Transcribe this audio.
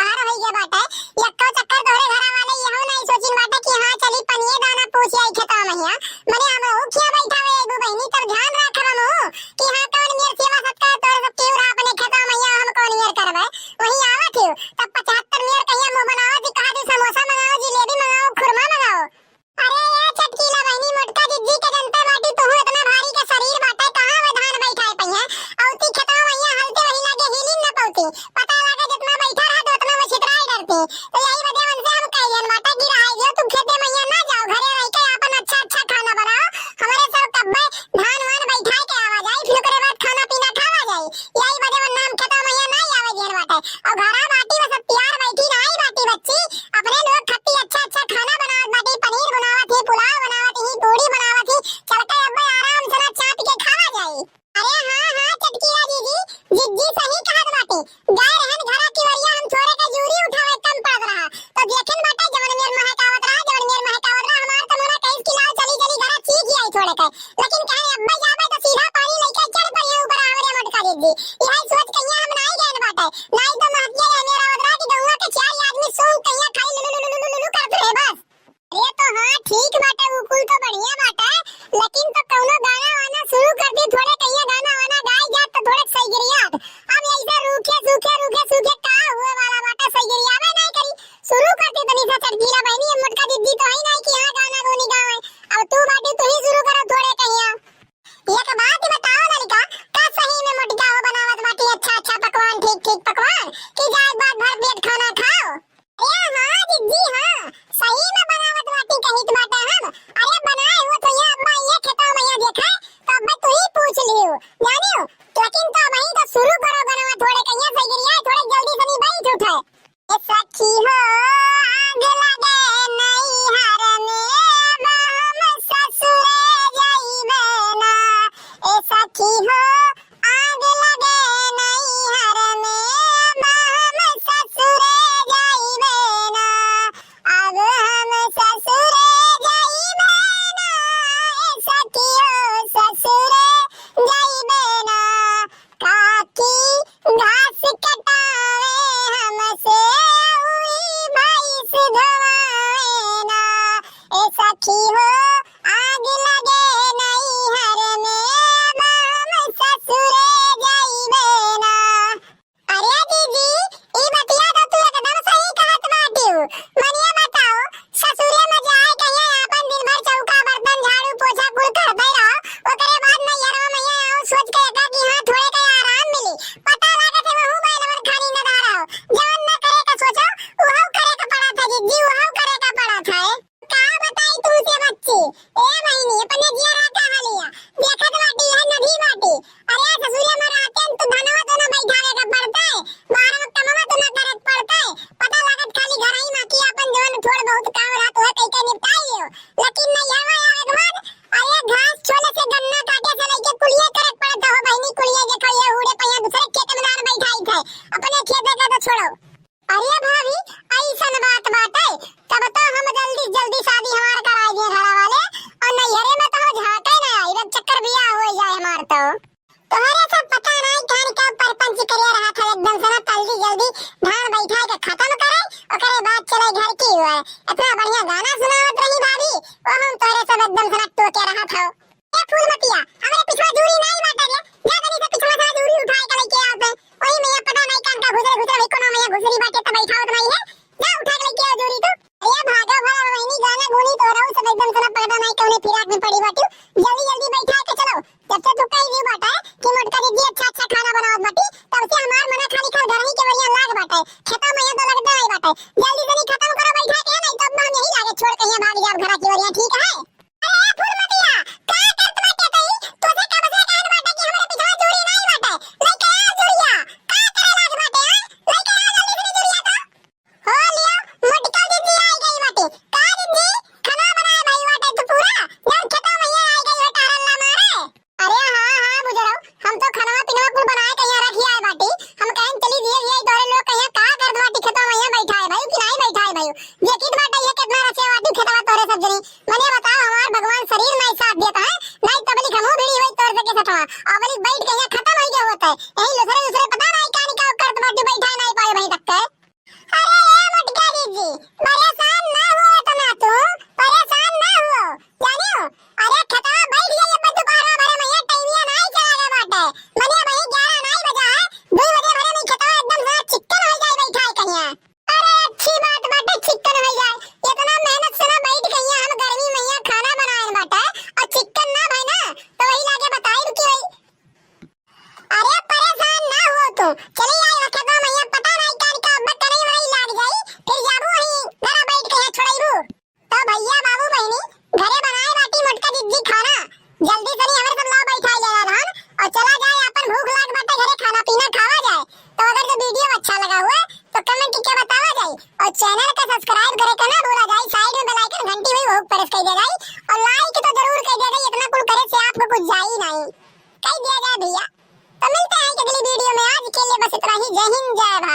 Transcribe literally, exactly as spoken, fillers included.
बाहर होइ गए बाटे। यक्को चक्कर तोहरे घरा वाले यहू नाहीं सोचिन बाटे कि हाँ, चली पनिये दाना पूछ आई खेतवा महिया। मने हमहू खिया बैठा हुए एगो बहिनी, तब ध्यान रख हमहू कि हाँ, कौन मेर सेवा सत्कार तोहरे सब केहू रहा अपने खेतवा महिया, हम कौन मेर करबे। वही आवत ही, तब पचहत्तर मेर कहिया मुँह बनावत ही, कहा दू समोसा मंगाओ, जिलेबी मंगाओ, खुरमा मंगाओ। अरे ये चटकीला बहिनी, मोटका जिज्जी के जनते बाटी, तुहू इतना भारी के शरीर बाटे, कहाँ वे धान बैठाए पइहें? औती खेतवा महिया हलते वही लागे हिलिन न पौती। पता लागे जितना बैठा रहत, उतना वो छितराए डरती। तो यही वजह उनसे हम कह दियन बाटे कि रहाई दियो, तुम खेते महिया ना जाओ, घरे रह के आपन अच्छा अच्छा खाना बनाओ। हमरे सब कब्बे धान वान बैठाए के आवा जाई, फिर ओकरे बाद खाना पीना खावा जाई। यही वजह वरना हम खेतवा महिया ना आवे दियन बाटे। और घरा बाटी, वो सब तैयार बैठी, नाई बाटी बच्ची, अपने लोग खाती अच्छा अच्छा खाना बनावत बाटी, पनीर बनावत ही, पुलाव बनावत ही, पूड़ी बनावत ही, चल के अब आराम से ना चाट के खावा जाई। अरे हाँ, हाँ, चटकीला दीदी, जिज्जी सही कहत बाटी। गए रहन घरा की वरिया हम थोड़े के जूरी उठावे कम पड़त रहा। तो देखन बाटे जवन मेर महकावत रहा, जवन मेर महकावत रहा, हमार तो मना कहिस कि लाओ चली चली घरा चीख आई थोड़े के। लेकिन कहे अब्बे जाबे तो सीधा पानी लेके चढ़ पड़िया ऊपर हमरे मोटका जिज्जी। यही सोच कहिया हम नाई गए बाटे। नाई तो महकिया ये मेरा आवत रहा कि गौवा के चार आदमी सूंघ कहिया खाली लुलु लुलु लुलु लुलु करत रहे बस। अरे तो हाँ, ठीक बाटे, उ कुल तो बढ़िया बाटे, लेकिन तो कौनो गाना वाना शुरू कर दी, थोड़े कहिया गाना वाना गाई जात तो थोड़े सही गिरियात। अब ऐसे रूखे सूखे, रूखे सूखे का हुए वाला बाटे, सही गिरियावे नहीं करी। शुरू कर दी तनी सा चटकीला बहिनी, ये मोटका जिज्जी तो है नहीं कि हाँ गाना गोनी गावे। अब तू बाटी, तू ही शुरू करो थोड़े कहिया। एक बात बताओ लड़का, का सही में मोटका हो बनावत बाटी अच्छा अच्छा पकवान, ठीक ठीक पकवान, कि जाए बाद भर पेट खाना खाओ? अरे हाँ जिज्जी हाँ, सही में बनावत बाटी कहित बाटे हम। अरे बनाए हुए तो ये अम्मा ये खेतवा महिया देखे, तो अब तू ही पूछ लियो, जानियो। लेकिन तो वही तो शुरू करो बनवा थोड़े कहिया सही गिरिया, थोड़े जल्दी से नहीं बैठ उठे। ए सखी हो, आग लगे नैहर में, अब हम ससुरे जाइबे ना। ए सखी हो, आग लगे नैहर में, अब हम ससुरे जाइबे ना। अब हम ससुरे जाइबे ना, ए सखी हो, ससुरे जाइबे ना। काकी घास कटावे हमसे, उही भैंस धोवावे ना। ए सखी हो, आग लगे नैहर में, अब हम ससुरे जाइबे ना। अरे दीदी, ई बतिया तो तू एकदम सही कहत बाटिउ। मनिया बताओ, ससुरे में जाए कहिया आपन दिन भर चौका, बर्तन, झाड़ू, पोछा कुल करते रहो, ओकरे बाद नैहरवा में ये आओ सोच के एका कि हाँ थोड़े के आराम मिली। पता लागत है वहू बैलवन खानी न रहो, जवन न करे का सोचो, वहू करे का पड़ा था जिज्जी, वहू करे का पड़ा था। का बताई तुमसे बच्ची, ए बहिनी, अपने जियरा का हालिया, देखत बाटी है नदी बाटी, अरे ससुरे में रहते हैं तो धनवा तो ना बैठावे के पड़ते, बाहर में कमवा तो ना करे के पड़ते। पता लागत खाली घर ही में कि अपन जवन थोड़ बहुत काम रहत है कई के निपटाई लियो। लेकिन नैहरवा आवे के बाद अरे घास छोले से गन्ना काटे से लेके कुलिये करे के पड़त हो बहिनी, कुलिये देखो ये हूड़े पहिया दूसरे खेत में धान बैठाई थे, अपने खेत का तो छोड़ो। अरे भाभी, ऐसन बात बाटे, तब तो हम जल्दी जल्दी शादी हमार कराई दिए घरा वाले, और नैहरे में तो हम झांके ना आई, बस चक्कर बियाह हो जाए हमार तो। तोहरे सब पता नहीं कौन का परपंच करे रहा था, एकदम से ना जल्दी जल्दी धान बैठा के खत्म करे, ओकरे बाद चले घर की ओर। इतना बढ़िया गाना सुनावत रही भाभी, वो हम तोहरे सब एकदम से ना टोके रहा था। ए फूलमतिया, हमरे पिछवा जूरी नाई बाटे रे, जा तनी से पिछवा से जूरी उठाए के लेके आओ बे। ओही में ये पता नहीं कान का घुसरे घुसरे वही कोनो में ये घुसरी बाटे त बैठावत नहीं है, जा उठा के लेके आओ जूरी तू। अरे भागो भला बहिनी, गाना गुनी तो रहू सब एकदम से ना पता नहीं कौने फिराक में पड़ी बाटू, जल्दी जल्दी बैठा के चलो। जब से तू कही दी बाटे कि मोटका दीदी अच्छा अच्छा खाना बनावत बाटी, तब से हमार मना खाली खाल घर ही के बढ़िया लाग बाटे, खेता में ये तो लगता नहीं बाटे। जल्दी जल्दी खत्म करो बैठा के, नहीं तो अब हम यही लागे छोड़ के यहाँ भाग जाब घरा की ओरिया, ठीक है? अरे फूलमतिया, का करत बाटे तई? तोसे कब से कहत बाटे कि हमरे पिछवा चूड़ी नाई बाटे। लइके आ चूड़िया। का करे लाग बाटे, आ? लइके आ जल्दी से चूड़िया तो। हो लियो, मोटका दीदी आई गई बाटे। का दीदी? खाना बनाए भाई बाटे तू पूरा? जब खेतवा में ये आई गई है टहरन ला मारे। अरे हाँ, हाँ, बुजरऊ, हम तो खाना पीना कुल बनाए के यहाँ रखी आए बाटी। हम कहन चली दिए, ये तोरे लोग कहिया का करत बाटी खेतवा में यहाँ बैठा है भाई, कि नाई बैठा है भाई? देखित बाटे ये कितना रसिया बाटी खेतवा तोरे सब जनी। मने बताओ, हमार भगवान शरीर में साथ देता है, नहीं तबलिक हमहू भिड़ी हुई तोर सके सतवा। अबलिक बैठ के यहाँ खत्म हो गया होता है। यही दूसरे दूसरे पता नहीं कहानी का करत बाटी बैठा है, नहीं पाए वहीं तक के। प्रेस कर दिया जाए और लाइक तो जरूर कर दिया जाए, इतना कुल करे से आपको कुछ जाई नहीं, कर दिया जाए भैया। तो मिलते हैं अगली वीडियो में, आज के लिए बस इतना ही। जय हिंद, जय भारत।